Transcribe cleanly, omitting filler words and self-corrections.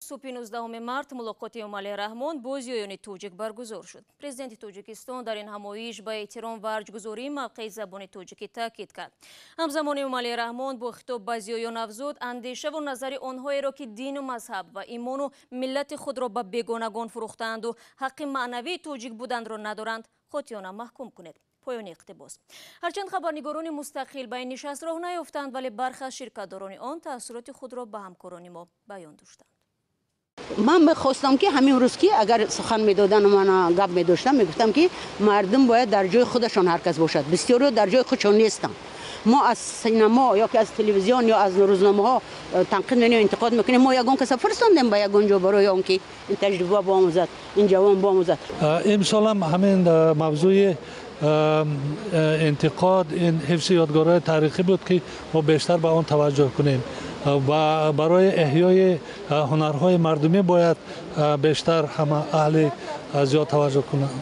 Субҳи 19 март мулоқоти Эмомалӣ Раҳмон бо зиёёни тоҷик баргузор шуд. Президенти Тоҷикистон дар ин ҳамоиш ба эҳтиром ва арҷгузории мавқеи забони тоҷикӣ таъкид кард. Ҳамзамон Эмомалӣ Раҳмон бо хитоб ба зиёён афзуд: андешаву назари онҳоеро, ки дину мазҳаб ва имону миллати худро ба бегонагон фурӯхтаанду ҳаққи маънавии тоҷик буданро надоранд, қотеона маҳкум кунед. Поёни иқтибос. Ҳарчанд хабарнигорони мустақил ба ин нишаст роҳ наёфтанд, вале бархе аз ширкатдорони он таассуроти худро ба ҳамкорони мо баён доштанд. Ман мехостам, ки ҳамин рӯз, ки агар сухан медодану ман гап медоштам, мегуфтам, ки мардум бояд дар ҷои худашон ҳар кас бошад. Бисёриҳо дар ҷои худшон нестанд. Мо аз синамо ё ки аз телевизион ё аз рӯзномаҳо танқид менем, интиқод мекунем. Мо ягон каса фиристодем ба ягон ҷо барои он ки ин таҷриба биомӯзад, ин ҷавон биомӯзад? Имсолам ҳамин мавзӯи интиқод, ин ҳифзи ёдгорҳои таърихӣ буд, ки мо бештар ба он таваҷҷӯҳ кунем ва барои эҳёи ҳунарҳои мардумӣ бояд бештар ҳама аҳли зиёд таваҷҷӯҳ кунанд.